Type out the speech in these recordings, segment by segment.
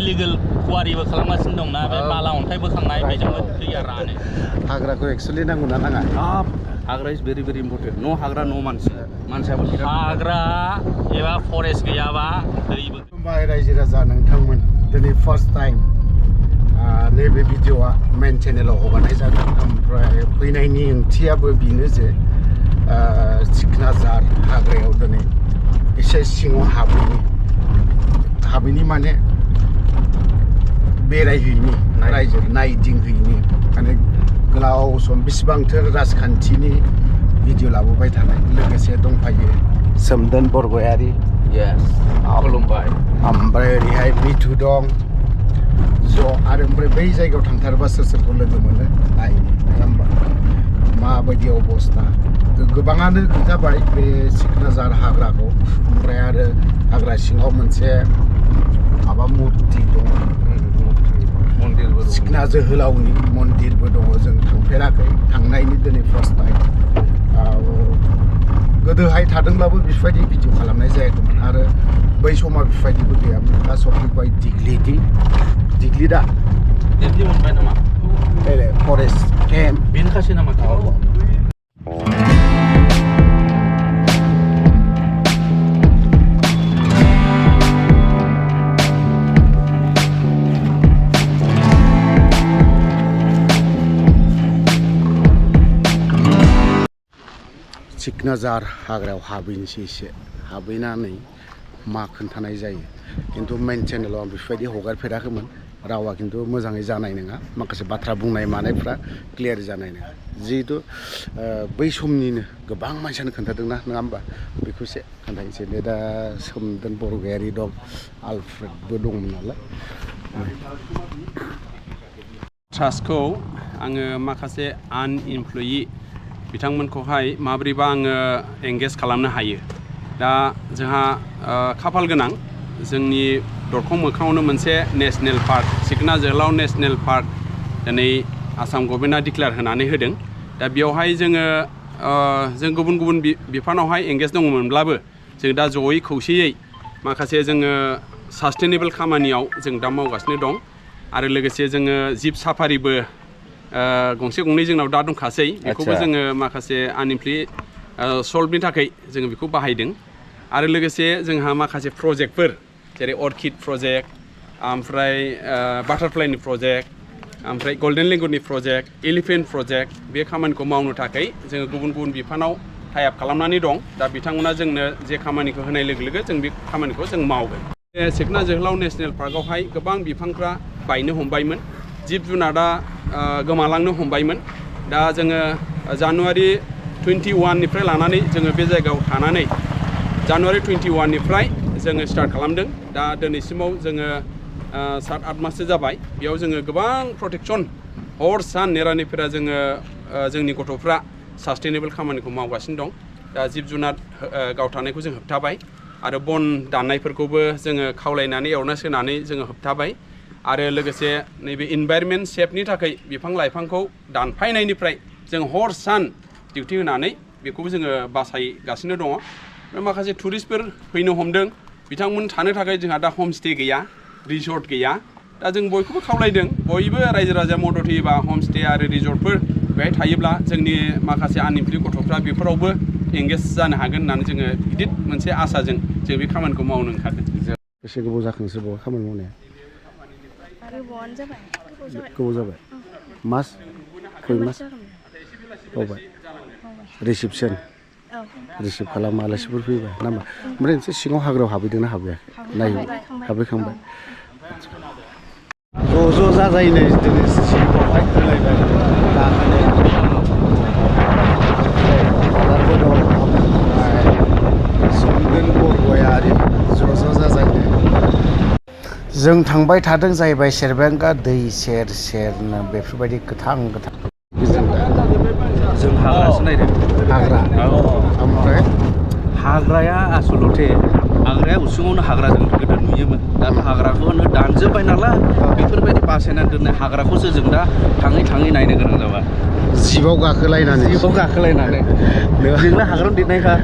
illegal क्वारिबो खालामगासिनो दंना बे बाला अन्थाइ बोखांनाय बेजोंबो दैया रानो हाग्राखौ एक्चुअली नांगौ ना नाङा हाग्रा इज भेरि भेरि इम्पर्टेन्ट न' हाग्रा न' मानसि मानसियाबो हाग्रा एबा फरेस्ट गैयाबा दैबो खुलुमबाय रायजो राजा नोंथांमोन दिनै फार्स्ट टाइम नैबे भिडिअआ मेन चेनेलाव हगारनाय जादों ओमफ्राय फैनायनि ओंथियाबो बेनो जे सिकनाझार हाग्रायाव दिनै एसे सिङाव हाबैनि माने बेरायहैनि रायजो नायदिंहैनि माने गोलाव सम बेसेबांथो राजखान्थिनि भिडिअ लाबोबाय थानाय लोगोसे दंफायो सोमदोन बरगयारि खुलुमबाय ओमफ्राय ओरैहाय मिथु दं ज' आरो ओमफ्राय बै जायगायाव थांथारबा सोर सोरखौ लोगो मोनो नायनो नङा होमबा माबायदि अबस्था गोबाङानो खोन्थाबाय बे सिकनाझार हाग्राखौ ओमफ्राय आरो हाग्रा सिङाव मोनसे माबा मुर्ति दङ सिकना जोहोलावनि मन्दिरबो दङ जों थांफेराखै थांनायनि दिनै फार्स्ट टाइम गोदोहाय थादोंब्लाबो बेफोरबायदि भिडिअ खालामनाय जायाखैमोन आरो बै समाव बेफोरबायदिबो गैयामोन दा सफैबाय दिग्लि दा दिग्लि मोनबाय नामा फरेस्ट केम्प बेनोखासै नामा सिकनाझार हाग्रायाव हाबहैनोसै एसे हाबहैनानै मा खोन्थानाय जायो खिन्थु मेन चेनेलाव आं बेफोरबायदि हगारफेराखैमोन रावा खिन्थु मोजाङै जानाय नङा माखासे बाथ्रा बुंनाय मानायफ्रा क्लियार जानाय नङा जिहेतु बै समनिनो गोबां मानसियानो खोन्थादोंना नङा होमबा बेखौ एसे खोन्थानोसै नै दा सोमदोन बरगयारि दं आलफ्रेडबो दंमोन नालाय ट्रास्टखौ आङो माखासे आनइमप्लयि बिथांमोनखौहाय माबोरैबा आङो एंगेज खालामनो हायो दा जोंहा खाफाल गोनां जोंनि दरखं मोखाङावनो मोनसे नेसनेल पार्क सिकना जोहोलाव नेसनेल पार्क दिनै आसाम गभर्नमेन्टआ डिक्लेयार होनानै होदों दा बेयावहाय जों गुबुन गुबुन बिफानावहाय एंगेज दङमोनब्लाबो जों दा जयै खौसेयै माखासे जोङो सास्टेनेबल खामानियाव जों दा मावगासिनो दं आरो लोगोसे जोङो जिब साफारिबो गंसे गंनै जोंनाव दा दंखासै बेखौबो जोङो माखासे आनइमप्लयि सल्भनि थाखाय जोङो बेखौ बाहायदों आरो लोगोसे जोंहा माखासे प्रजेक्टफोर जेरै अर्किड प्रजेक्ट ओमफ्राय बाटारफ्लाइनि प्रजेक्ट ओमफ्राय गल्डेन लेंगुरनि प्रजेक्ट एलिफेन्ट प्रजेक्ट बे खामानिखौ मावनो थाखाय जोङो गुबुन गुबुन बिफानाव टाइ आप खालामनानै दं दा बिथांमोना जोंनो जे खामानिखौ होनाय लोगो लोगो जों बे खामानिखौ जों मावगोन बे सिकना जोहोलाव नेसनेल पार्कआवहाय गोबां बिफांफ्रा बायनो हमबायमोन जिब जुनारा गोमालांनो हमबायमोन दा जोङो जानुवारि 21निफ्राय लानानै जोङो बे जायगायाव थानानै जानुवारि 21निफ्राय जोङो स्टार्ट खालामदों दा दिनैसिमाव जोङो 7-8 माससो जाबाय बेयाव जोङो गोबां प्रटेक्सन हर सान नेरानिफोरा जोङो जोंनि गथ'फ्रा सास्टेनेबल खामानिखौ मावगासिनो दं दा जिब जुनार गावथारनायखौ जों होबथाबाय आरो बन दाननायफोरखौबो जोङो खावलायनानै एवारनेस होनानै जोङो होबथाबाय आरो लोगोसे नैबे इनभाइरनमेन्ट सेफनि थाखाय बिफां लाइफांखौ दानफायनायनिफ्राय जों हर सान डिउटि होनानै बेखौबो जोङो बासायगासिनो दङ माखासे टुरिस्टफोर फैनो हमदों बिथांमोन थानो थाखाय जोंहा दा हमस्टे गैया रिजर्ट गैया दा जों बयखौबो खावलायदों बयबो रायजो राजाया मदद होयोबा हमस्टे आरो रिजर्टफोर बेहाय थायोब्ला जोंनि माखासे आनइमप्लयि गथ'फ्रा बेफोरावबो एंगेज जानो हागोन होननानै जोङो गिदिर मोनसे आसाजों जों बे खामानिखौ मावनो ओंखारदों बेसे गोबाव जाखोनोसो बावहाय खामानि मावनाया गोबाव जाबाय मास खय मास बावबाय रिसिपसन रिसिभ खालाम आलासिफोर फैबाय नामा ओमफ्राय नोंसोर सिङाव हाग्रायाव हाबहैदोंना हाबहैयाखै नायनो हाबहैखांबाय ज' जाजायनो दिनै सिङावहाय होलायबाय गाखोनो सोमदोन बरगयारि ज' जाजायनो जों थांबाय थादों जाहैबाय सेरबेंगा दै सेर सेरनो बेफोरबायदि गोथां जों हाग्रासो नायदों हाग्रा ओमफ्राय हाग्राया आसलथे हाग्राया उसुङावनो हाग्रा जों गोदो नुयोमोन दा हाग्राखौनो दानजोब्बाय नालाय बेफोरबायदि बासायनानै दोननाय हाग्राखौसो जों दा थाङै नायनो गोनां जाबाय जिबाव गाखोलायनानै जोंलाय हाग्रायाव देरनायखा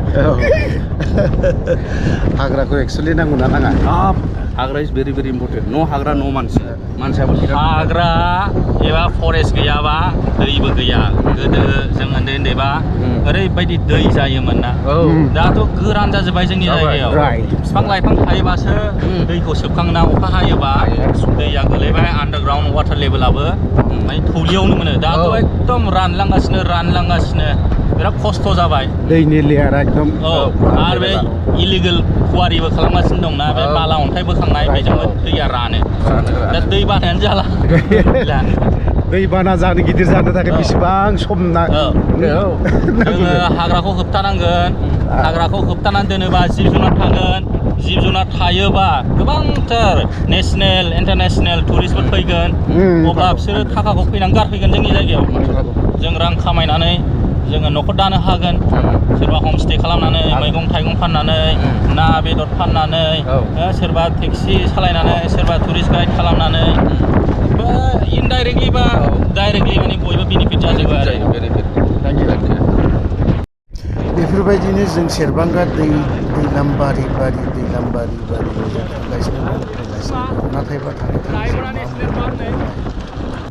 हाग्राखौ एक्सुवेलि नांगौ ना नाङा हाग्रा इज भेरि भेरि इम्पर्टेन्ट न' हाग्रा न' मानसियाबो हाग्रा एबा फरेस्ट गैयाबा दैबो गैया गोदो जों उन्दैबा ओरैबायदि दै जायोमोन ना दाथ' गोरान जाजोब्बाय जोंनि जायगायाव बिफां लाइफां थायोबासो दैखौ सोबखांना अखा हायोबा दैया गोलैबाय आन्डारग्राउन्ड वाटार लेभेलाबो माने थौलियावनो मोनो दाथ' एकदम रानलांगासिनो बिराद खस्थ' जाबाय दैनि लेयारा एकदम आरो बे इलिगेल कुवारिबो खालामगासिनो दंना बे बाला अन्थाइ बोखांनाय बेजोंबो दैया रानो दा दै बानायानो जाला दै बाना जानो गिदिर जानो थाखाय बेसेबां सम जोङो हाग्राखौ होबथानानै दोनोबा जिब जुनार थागोन जिब जुनार थायोबा गोबांथार नेसनेल इन्टारनेसनेल टुरिस्टफोर फैगोन अब्ला बिसोरो थाखाखौ फैनानै गारफैगोन जोंनि जायगायाव जों रां खामायनानै जोङो न'खर दानो हागोन सोरबा हमस्टे खालामनानै मैगं थाइगं फाननानै ना बेदर फाननानै सोरबा टेक्सि सालायनानै सोरबा टुरिस्ट गाइड खालामनानै इनडाइरेक्टलि बा डाइरेक्टलि माने बयबो बेनिफिट जाजोबो आरो बेफोरबायदिनो जों सेरबांगा दैलामबारि थांगासिनो नाथायबा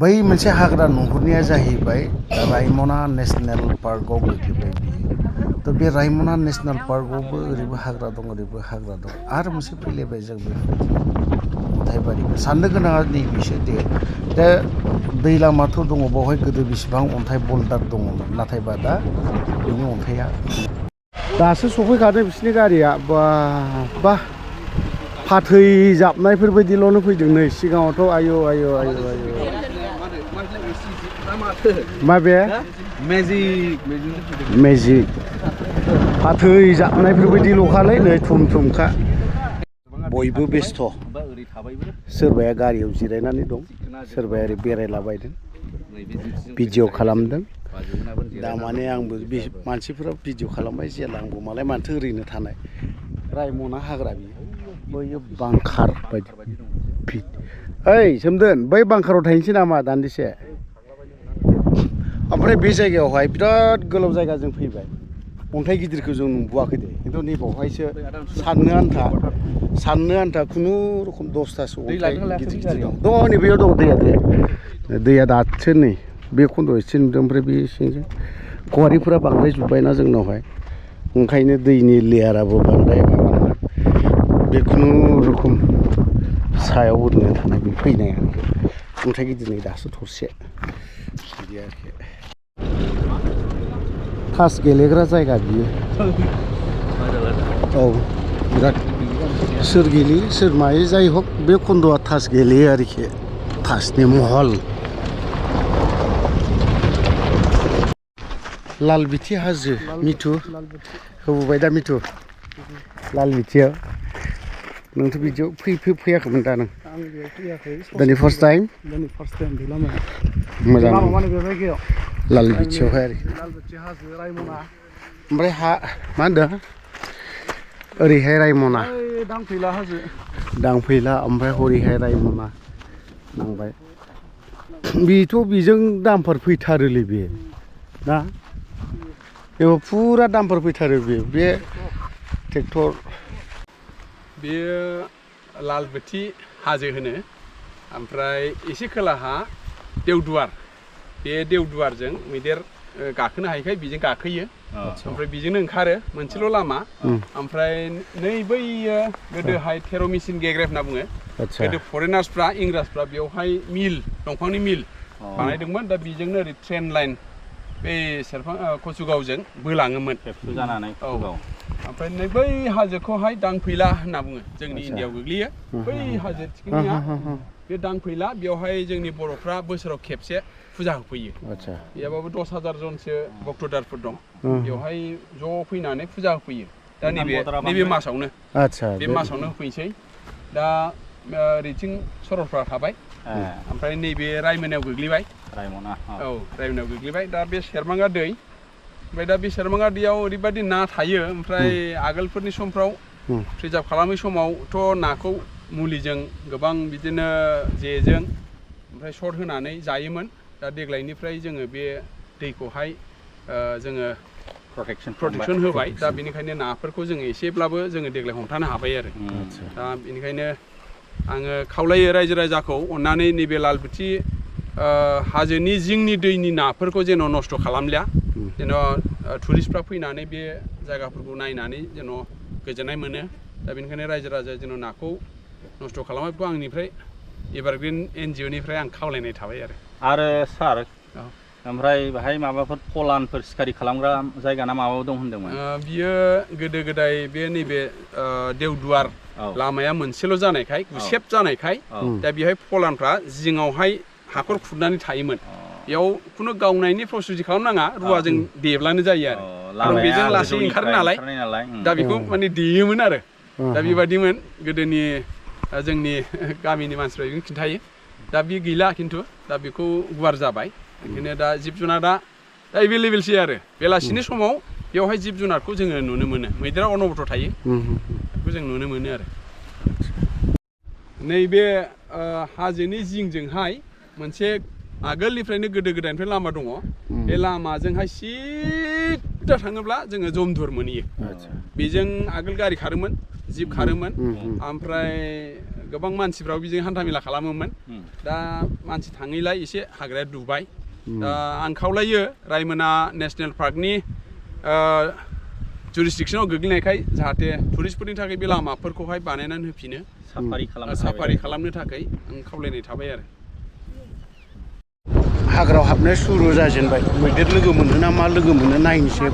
बै मोनसे हाग्रा नुहुरनाया जाहैबाय रायमना नेसनेल पार्कआव गोग्लैबाय बियो थ' बे रायमना नेसनेल पार्कआवबो ओरैबो हाग्रा दं ओरैबो हाग्रा दं आरो मोनसे फैलायबाय जों बेफोरबायदि अन्थाइबारिबो साननो गोनाङा नैबेसो दे दा दैलामाथ' दङ बावहाय गोदो बेसेबां अन्थाइ बल्डार दङमोन नाथायबा दा बिनि अन्थाइया दासो सफैखादों बिसिनि गारिया बा फाथै जाबनायफोरबायदिल'नो फैदों नै सिगाङावथ' आयु माबे मेजिक फाथै जाबनायफोरबायदिल'खालै नै थुमखा बयबो बेस्थ' सोरबाया गारियाव जिरायनानै दं सोरबाया ओरै बेरायलाबायदों भिडिअ' खालामदों दा माने आंबो मानसिफोरा भिडिअ' खालामबाय जेला आंबो मालाय माथो ओरैनो थानाय रायमना हाग्रा बियो बैयो बांखार बायदि ओइ सोमदोन बै बांखाराव थाहैनोसै नामा दान्दिसे ओमफ्राय बे जायगायावहाय बिराद गोलाव जायगा जों फैबाय अन्थाइ गिदिरखौ जों नुबोआखै दे खिन्थु नैबावहायसो साननो आन्था खुनुरुखुम 10थासो अन्थाइ गिदिर दं नैबेयाव दं दैया दासो नै बे खन्द' एसे नुदों ओमफ्राय बे सिंजों कुवारिफोरा बांद्राय जोब्बायना जोंनावहाय ओंखायनो दैनि लेयाराबो बांद्राय बे खुनुरुखुम सायाव ओरैनो थानाय बे फैनाया अन्थाइ गिदिरनि दासो थरसे बिदि आरोखि थास गेलेग्रा जायगा बियो औ बिराद सोर गेलेयो सोर मायो जाय हक बे खन्द'आ थास गेलेयो आरोखि थासनि महल लालबिथि हाजो मिथु होबोबाय दा मिथु लालबिथियाव नोंथ' बिदियाव फैयाखैमोन दा नों दिनै फार्स्ट टाइम मोजां लालबिथियावहाय ओमफ्राय मा होनदों ओरैहाय रायमना दांफैला ओमफ्राय हरैहाय रायमना नांबाय बेथ' बेजों दामफोर फैथारोलै बे ना बेयाव फुरा दामफोर फैथारो बे ट्रेक्टर बेयो लालबोथि हाजो होनो ओमफ्राय एसे खोलाहा देवदुवार बे देवदुवारजों मैदेर गाखोनो हायैखाय बेजों गाखोयो ओमफ्राय बेजोंनो ओंखारो मोनसेल' लामा ओमफ्राय नै बैयो गोदोहाय थेर' मेसिन गेग्रेब होनना बुङो गोदो फरेनार्सफ्रा इंराजफ्रा बेवहाय दंफांनि मिल बानायदोंमोन दा बेजोंनो ओरै ट्रेन लाइन बे कचुगावजों बोलाङोमोन जानानै ओमफ्राय नै बै हाजोखौहाय दांफैला होनना बुङो जोंनि इण्डियायाव गोग्लैयो बै हाजो थिखिनिया बे दांफैला बेवहाय जोंनि बर'फ्रा बोसोराव खेबसे फुजा होफैयो गैयाबाबो 10,000 जनसो भक्तदारफोर दं बेवहाय ज' फैनानै फुजा होफैयो दा नैबे मासावनो बे मासावनो होफैनोसै दा ओरैथिं सरलपारा थाबाय ओमफ्राय नैबे रायमनायाव गोग्लैबाय रायमनायाव गोग्लैबाय दा बे सेरमांगा दै ओमफ्राय दा बे सेरमांगा दैयाव ओरैबायदि ना थायो ओमफ्राय आगोलफोरनि समफ्राव प्रिजार्भ खालामै समावथ' नाखौ मुलिजों गोबां बिदिनो जेजों ओमफ्राय सर्ट होनानै जायोमोन दा देग्लायनिफ्राय जोङो बे दैखौहाय जोङो प्रटेक्सन होबाय दा बेनिखायनो नाफोरखौ जोङो एसेब्लाबो जोङो देग्लाय हमथानो हाबाय आरो दा बेनिखायनो आङो खावलायो रायजो राजाखौ अननानै नैबे लालबुथि हाजोनि जिंनि दैनि नाफोरखौ जेन' नस्थ' खालामलिया जेन' टुरिस्टफ्रा फैनानै बे जायगाफोरखौ नायनानै जेन' गोजोननाय मोनो दा बेनिखायनो रायजो राजाया जेन' नाखौ नस्थ' खालामनायखौ आंनिफ्राय एभारग्रिन NGO निफ्राय आं खावलायनाय थाबाय आरो सार ओमफ्राय बाहाय माबाफोर फलानफोर सिखारि खालामग्रा जायगा ना माबा दं होनदोंमोन बियो गोदो गोदाय बे नैबे देवदुवार लामाया मोनसेल' जानायखाय गुसेब जानायखाय दा बेहाय फलानफ्रा जिङावहाय हाखर खुरनानै थायोमोन बेयाव खुनु गावनायनि प्रसिडि खालामनाङा रुवाजों देब्लानो जायो आरो बेजों लासै ओंखारो नालाय दा बेखौ माने देयोमोन आरो दा बेबादिमोन गोदोनि जोंनि गामिनि मानसिफ्रा बेखौ खिन्थायो दा बे गैला खिन्थु दा बेखौ गुवार जाबाय ओंखायनो दा जिब जुनारा दा एभेलेबेलसै आरो बेलासिनि समाव बेवहाय जिब जुनारखौ जोङो नुनो मोनो मैदेरा अनबरथ' थायो बेखौ जों नुनो मोनो आरो नैबे हाजोनि जिंजोंहाय मोनसे आगोलनिफ्रायनो गोदो गोदायनिफ्राय लामा दङ बे लामाजोंहाय सिदा थाङोब्ला जोङो जमदुर मोनहैयो बेजों आगोल गारि खारोमोन जिप खारोमोन ओमफ्राय गोबां मानसिफ्राबो बेजों हान्थामेला खालामोमोन दा मानसि थाङैलाय एसे हाग्राया दुबाय दा आं खावलायो रायमना नेसनेल पार्कनि जुरिसडिक्सनाव गोग्लैनायखाय जाहाथे टुरिस्टफोरनि थाखाय बे लामाफोरखौहाय बानायनानै होफिनो साफारि खालामनो थाखाय आं खावलायनाय थाबाय आरो हाग्रायाव हाबनाय सुरु जाजेनबाय मैदेर लोगो मोनो ना मा लोगो मोनो नायनोसै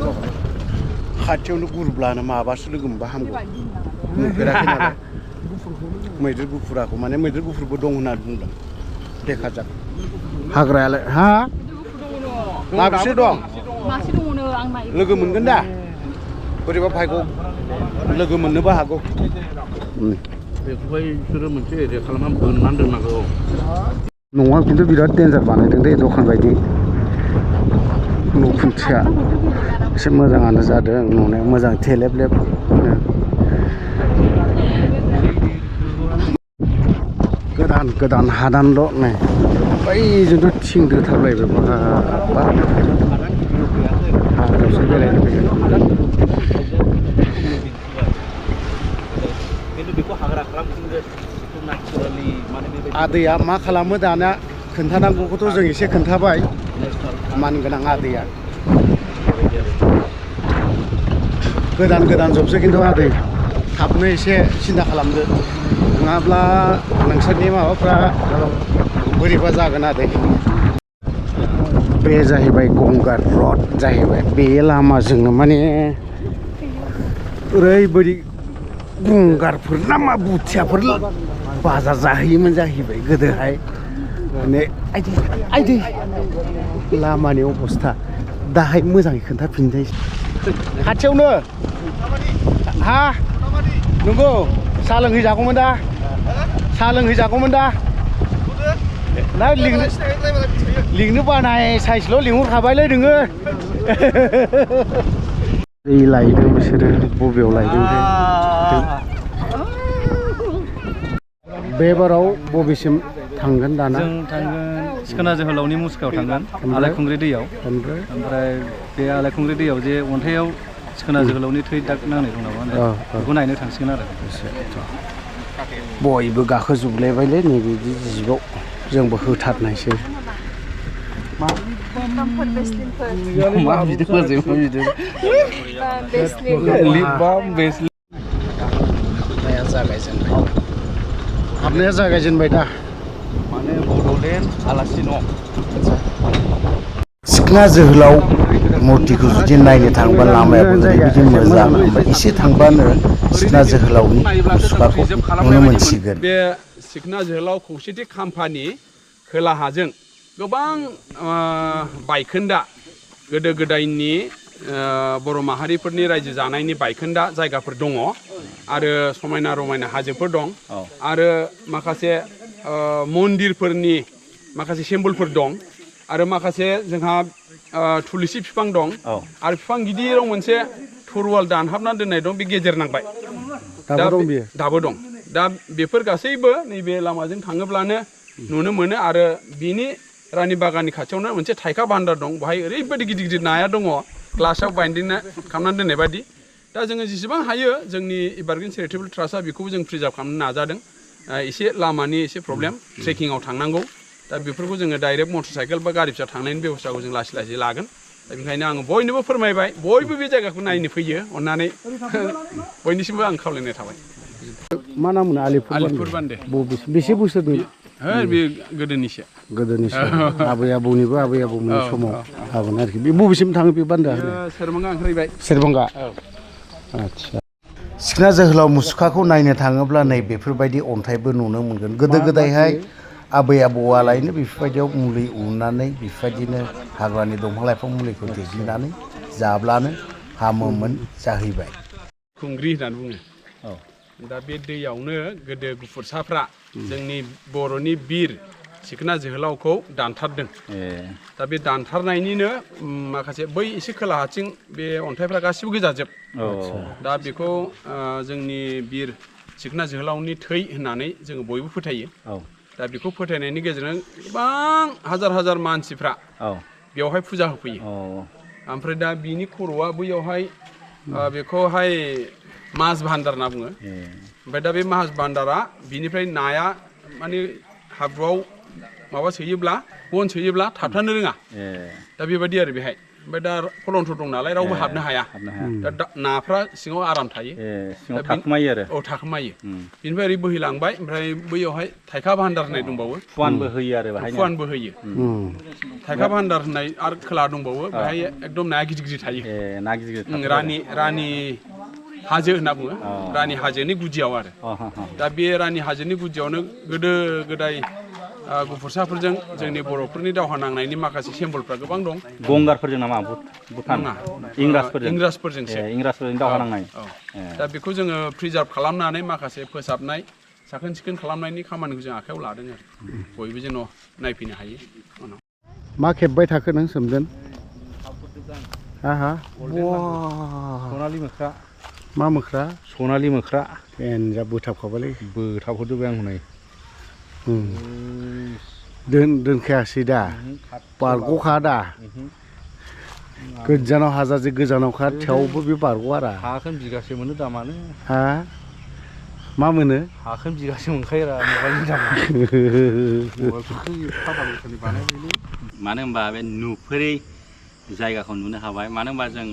खाथियावनो गुरब्लानो माबासो लोगो मोनबा हामगौ नुफेराखै नालाय मैदेर गुफुराखौ माने मैदेर गुफुरबो दं होननानै बुंदों देखाजाक हाग्रायालाय हा माबेसे दं लोगो मोनगोन दा बोरैबा भायग' लोगो मोननोबो हागौ बेखौहाय बिसोरो मोनसे एरिया खालामनानै बोननानै दोननांगौ न'आ खिन्थु बिराद डेन्जार बानायदों दे दखान बायदि न' खुन्थिया एसे मोजाङानो जादों नुनायाव मोजां थेलेब लेब गोदान हादानल' नै बैजोंथ' थिं दोथाबलायबाय बा हाग्रायावसो बेरायनो फैगोन आदैया मा खालामो दाना खोन्थानांगौखौथ' जों एसे खोन्थाबाय मानगोनां आदैया गोदान जबसो खिन्थु आदै थाबनो एसे सिन्था खालामदो नङाब्ला नोंसोरनि माबाफ्रा बोरैबा जागोन आदै बे जाहैबाय गंगार रड जाहैबाय बे लामाजोंनो माने ओरैबायदि गंगारफोर ना मा बुथियाफोर बाजार जाहैयोमोन जाहैबाय गोदोहाय माने आइदै लामानि अबस्था दाहाय मोजाङै खोन्थाफिनसै खाथियावनो हा नंगौ साहा लोंहैजागौमोन दा ना लिंनो बानाय साइसल' लिंहरखाबायलै नोङो दै लायदों बिसोरो बबेयाव लायदोंथाय बे बाराव बबेसिम थांगोन दाना जों थांगोन सिखोना जोहोलावनि मुसुखायाव थांगोन आलायखुंग्रि दैयाव ओमफ्राय बे आलायखुंग्रि दैयाव जे अन्थाइयाव सिखोना जोहोलावनि थै दाग नांनाय दं नामा बेखौ नायनो थांसिगोन आरो बयबो गाखोजोबलायबायलै नैबे जिबाव जोंबो होथारनायसै मा बिदों हाबनाया जागायजेनबाय दा माने बड'लेण्ड आलासि न' सिखोना जोहोलाव मुर्तिखौ जुदि नायनो थांबा लामायाबो ओरैबायदि मोजां ओमफ्राय एसे थांबानो सिखोना जोहोलावनि मुसुखाखौ नुनो मोनसिगोन बे सिखोना जोहोलाव खौसेथि खाम्फानि खोलाहाजों गोबां बायखोन्दा गोदो गोदायनि बर' माहारिफोरनि रायजो जानायनि बायखोन्दा जायगाफोर दङ आरो समायना रमायना हाजोफोर दं आरो माखासे मन्दिरफोरनि माखासे सिम्बलफोर दं आरो माखासे जोंहा थुलुसि बिफां दं आरो बिफां गिदिराव मोनसे थरवाल दानहाबनानै दोननाय दं बे गेजेर नांबाय दाबो दं दा बेफोर गासैबो नैबे लामाजों थाङोब्लानो नुनो मोनो आरो बिनि रानि बागाननि खाथियावनो मोनसे थाइखा भान्डार दं बेहाय ओरैबायदि गिदिर गिदिर नाया दङ ग्लासाव बाइन्डिं खालामनानै दोननाय बायदि दा जोङो जेसेबां हायो जोंनि एभारग्रिन चेरिटेबल ट्रास्टआ बेखौबो जों प्रिजार्भ खालामनो नाजादों एसे लामानि एसे प्रब्लेम ट्रेकिंआव थांनांगौ दा बेफोरखौ जोङो डाइरेक्ट मटर साइकेल बा गारि फिसा थांनायनि बेबस्थाखौ जों लासै लासै लागोन दा बेनिखायनो आङो बयनोबो फोरमायबाय बयबो बे जायगाखौ नायनो फैयो अननानै बयनिसिमबो आं खावलायनाय थाबाय मा नाम मोनो आलिपुर बान्दो बेसे बोसोरनि बे गोदोनिसो आबै आबौनिबो आबै आबौमोननि समाव हागोन आरोखि बे बबेसिम थाङो बे बान्दोआ सेरबांगा ओंख्रैबाय सेरबांगा आदसा सिखोना जोहोलाव मुसुखाखौ नायनो थाङोब्ला नै बेफोरबायदि अन्थाइबो नुनो मोनगोन गोदो गोदायहाय आबै आबौआलायनो बेफोरबायदियाव मुलि उननानै बेफोरबायदिनो हाग्रानि दंफां लाइफां मुलिखौ देग्लिनानै जाब्लानो हामोमोन जाहैबाय खुंग्रि होननानै बुङो दा बे दैयावनो गोदो गुफुरसाफ्रा जोंनि बर'नि बिर सिखोना जोहोलावखौ दानथारदों दा बे दानथारनायनिनो माखासे बै एसे खोलाहाथिं बे अन्थाइफ्रा गासिबो गोजाजोब दा बेखौ जोंनि बिर सिखोना जोहोलावनि थै होननानै जोङो बयबो फोथायो दा बेखौ फोथायनायनि गेजेरजों गोबां हाजार हाजार मानसिफ्रा बेवहाय फुजा होफैयो ओमफ्राय दा बिनि खर'आ बैयावहाय बेखौहाय माज भान्डार होनना बुङो ओमफ्राय दा बे माज भान्डारा बिनिफ्राय नाया माने हाब्रुआव माबा सोयोब्ला बन सोयोब्ला थाबथानो रोङा दा बेबायदि आरो बेहाय ओमफ्राय दा फलन्थ दं नालाय रावबो हाबनो हाया दा नाफ्रा सिङाव आराम थायो थाखोमायो आरो औ थाखोमायो बिनिफ्राय ओरै बोहैलांबाय ओमफ्राय बैयावहाय थाइखा भान्डार होननाय दंबावो फुवानबो होयो आरो फुवानबो होयो थाइखा भान्डार होननाय आरो खोला दंबावो बेहाय एकदम नाया गिदिर गिदिर थायो ना गिदिर रानि हाजो होनना बुङो रानि हाजोनि गुदियाव आरो दा बे रानि हाजोनि गुदियावनो गोदो गोदाय गुफुरसाफोरजों जोंनि बर'फोरनि दावहा नांनायनि माखासे सिम्बलफ्रा गोबां दं गंगारफोरजों नामा भुटान इंराजफोरजों दावहा नांनाय दा बेखौ जोङो प्रिजार्भ खालामनानै माखासे फोसाबनाय साखोन सिखोन खालामनायनि खामानिखौ जों आखायाव लादों आरो बयबो जेन' नायफैनो हायो उनाव मा खेबबाय थाखो नों सोमदोन सनालि मोख्रा मा मोख्रा सनालि मोख्रा एनजा बोथाबखाबायलै बोथाबहरजोबबाय आं हनै दोनखायासै दा बारग'खा दा गोजानाव हाजासे गोजानावखा थेवबो बे बारग'आरा हाखोन बिगासे मोनो दामानो हा मा मोनो हाखोन बिगासे मोनखायो मबाइलनि दामा मानो होनबा बे नुफेरै जायगाखौ नुनो हाबाय मानो होनबा जों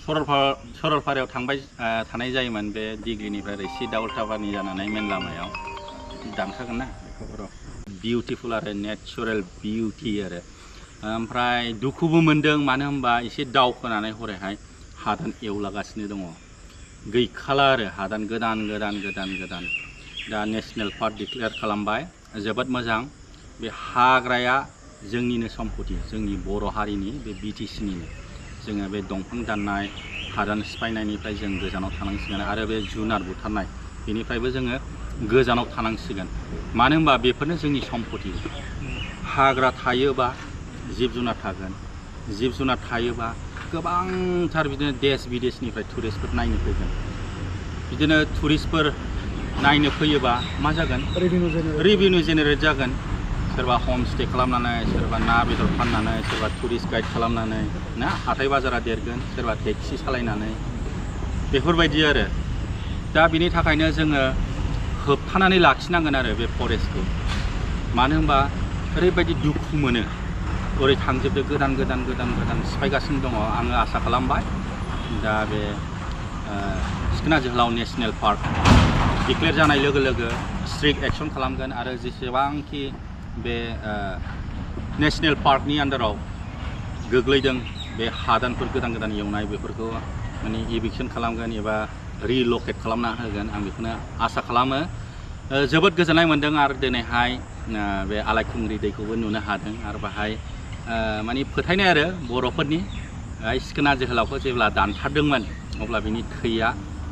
सरलपारायाव थानाय जायोमोन बे दिग्लिनिफ्राय ओरै दाउलथाबानि जानानै मेन लामायाव दानखागोन ना बेखौ बिउटिफुल आरो नेचारेल बिउटि आरो ओमफ्राय दुखुबो मोनदों मानो होनबा एसे दावखोनानै हरैहाय हादान एवलागासिनो दङ गैखाला आरो हादान गोदान दा नेसनेल पार्क डिक्लेयार खालामबाय जोबोद मोजां बे हाग्राया जोंनिनो सम्पति जोंनि बर' हारिनि बे BTCनिनो जोङो बे दंफां दाननाय हादान सिफायनायनिफ्राय जों गोजानाव थानांसिगोन आरो बे जुनार बुथारनाय बेनिफ्रायबो जोङो गोजानाव थानांसिगोन मानो होनबा बेफोरनो जोंनि सम्पति हाग्रा थायोबा जिब जुनार थागोन जिब जुनार थायोबा गोबांथार बिदिनो देश विदेशनिफ्राय टुरिस्टफोर नायनो फैगोन बिदिनो टुरिस्टफोर नायनो फैयोबा मा जागोन रेभिनिउ जेनेरेट जागोन सोरबा हम स्टे खालामनानै सोरबा ना बेदर फाननानै सोरबा टुरिस्ट गाइड खालामनानै ना हाथाय बाजारा देरगोन सोरबा टेक्सि सालायनानै बेफोरबायदि आरो दा बिनि थाखायनो जोङो होबथानानै लाखिनांगोन आरो बे फरेस्टखौ मानो होनबा ओरैबायदि दुखु मोनो ओरै थांजोबदो गोदान सिफायगासिनो दङ आङो आसा खालामबाय दा बे सिखोना जोहोलाव नेसनेल पार्क डिक्लेयार जानाय लोगो लोगो स्ट्रिक्ट एक्सन खालामगोन आरो जेसेबांखि बे नेसनेल पार्कनि आन्दाराव गोग्लैदों बे हादानफोर गोदान एवनाय बेफोरखौ माने इभिक्सन खालामगोन एबा रिलकेट खालामना होगोन आं बेखौनो आसा खालामो जोबोद गोजोननाय मोन्दों आरो दिनैहाय बे आलायखुंग्रि दैखौबो नुनो हादों आरो बाहाय माने फोथायनाय आरो बर'फोरनि सिखोना जोहोलावखौ जेब्ला दानथारदोंमोन अब्ला बिनि थैया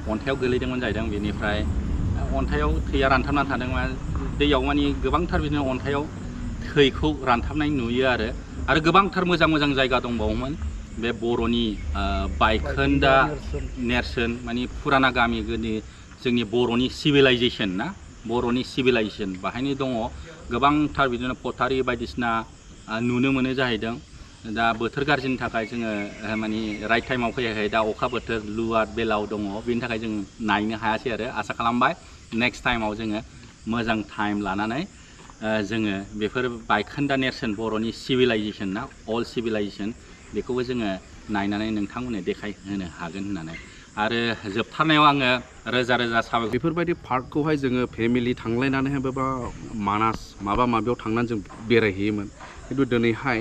अन्थाइयाव गोलैदोंमोन जाहैदों बेनिफ्राय अन्थाइयाव थैया रानथाबना थादोंमोन दैयाव माने गोबांथार बिदिनो अन्थाइयाव थैखौ रानथाबनाय नुयो आरो गोबांथार मोजां जायगा दंबावोमोन बे बर'नि बायखोन्दा नेरसोन माने फुराना गामि गोदो जोंनि बर'नि सिभिलाइजेसन ना बर'नि सिभिलाइजेसन बाहायनो दङ गोबांथार बिदिनो पटारि बायदिसिना नुनो मोनो जाहैदों दा बोथोर गाज्रिनि थाखाय जोङो माने राइट टाइमाव फैयाखै दा अखा बोथोर लुवार बेलाव दङ बेनि थाखाय जों नायनो हायासै आरो आसा खालामबाय नेक्स्ट टाइमाव जोङो मोजां टाइम लानानै जोङो बेफोर बायखोन्दा नेरसोन बर'नि सिभिलाइजेसन ना अल्ड सिभिलाइजेसन बेखौबो जोङो नायनानै नोंथांमोननो देखायहोनो हागोन होननानै आरो जोबथारनायाव आङो रोजा रोजा साबायखर बेफोरबायदि पार्कखौहाय जोङो फेमिलि थांलायनानैहाय बा मानास माबा माबियाव थांनानै जों बेरायहैयोमोन खिन्थु दिनैहाय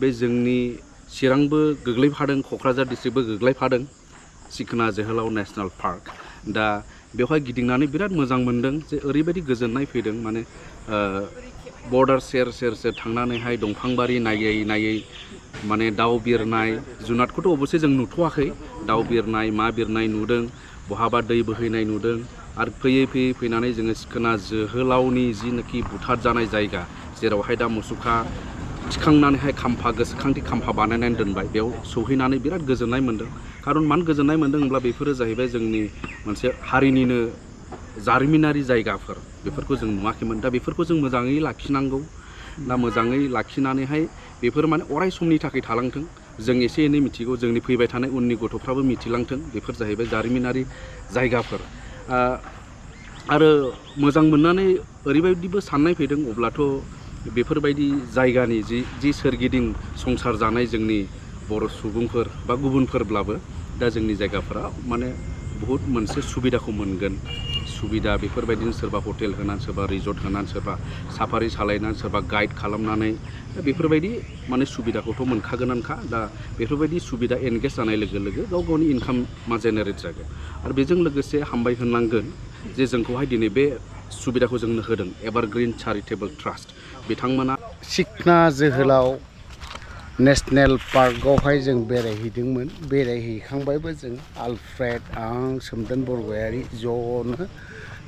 बे जोंनि चिरांबो गोग्लैफादों क'क्राझार डिस्ट्रिक्टबो गोग्लैफादों सिखोना जोहोलाव नेसनेल पार्क दा बेवहाय गिदिंनानै बिराद मोजां मोनदों जे ओरैबायदि गोजोननाय फैदों माने बर्डार सेर सेर सेर थांनानैहाय दंफांबारि नायै नायै माने दाउ बिरनाय जुनादखौथ' अबयसे जों नुथ'वाखै दाउ बिरनाय मा बिरनाय नुदों बहाबा दै बोहैनाय नुदों आरो फैयै फैयै फैनानै जोङो सिखोना जोहोलावनि जिनाखि बुथार जानाय जायगा जेरावहाय दा मुसुखा थिखांनानैहाय खाम्फा गोसोखांथि खाम्फा बानायनानै दोनबाय बेयाव सौहैनानै बिराद गोजोननाय मोन्दों खारन मानो गोजोननाय मोन्दों होनब्ला बेफोरो जाहैबाय जोंनि मोनसे हारिनिनो जारिमिनारि जायगाफोर बेफोरखौ जों नुवाखैमोन दा बेफोरखौ जों मोजाङै लाखिनांगौ दा मोजाङै लाखिनानैहाय बेफोर माने अराय समनि थाखाय थालांथों जों एसे एनै मिथिगौ जोंनि फैबाय थानाय उननि गथ'फ्राबो मिथिलांथों बेफोर जाहैबाय जारिमिनारि जायगाफोर आरो मोजां मोननानै ओरैबायदिबो साननाय फैदों अब्लाथ' बेफोरबायदि जायगानि जि सोरगिदिं संसार जानाय जोंनि बर' सुबुंफोर बा गुबुनफोरब्लाबो दा जोंनि जायगाफोरा माने बहुद मोनसे सुबिदाखौ मोनगोन सुबिदा बेफोरबायदिनो सोरबा हटेल होनानै सोरबा रिजर्ट होनानै सोरबा साफारि सालायनानै सोरबा गाइड खालामनानै दा बेफोरबायदि माने सुबिदाखौथ' मोनखागोनानोखा दा बेफोरबायदि सुबिदा एनगेज जानाय लोगो लोगो गाव गावनि इनकामा जेनेरेट जागोन आरो बेजों लोगोसे हामबाय होननांगोन जे जोंखौहाय दिनै बे सुबिदाखौ जोंनो होदों एभारग्रिन चारिटेबल ट्रास्ट बिथांमोना सिखोना जोहोलाव नेसनेल पार्कआवहाय जों बेरायहैदोंमोन बेरायहैखांबायबो जों आलफ्रेड आं सोमदोन बरगयारि ज'नो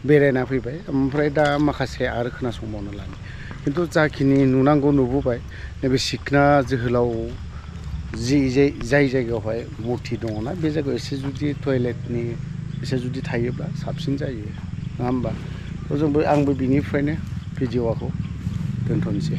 बेरायना फैबाय ओमफ्राय दा माखासे आरो खोनासंबावनो लानो खिन्थु जाखिनि नुनांगौ नुबोबाय नैबे सिखोना जोहोलाव जाय जायगायावहाय मुरथि दङना बे जायगायाव एसे जुदि टयलेटनि एसे जुदि थायोब्ला साबसिन जायो नङा होमबा आंबो बिनिफ्रायनो भिडिअ'खौ दोनथ'नोसै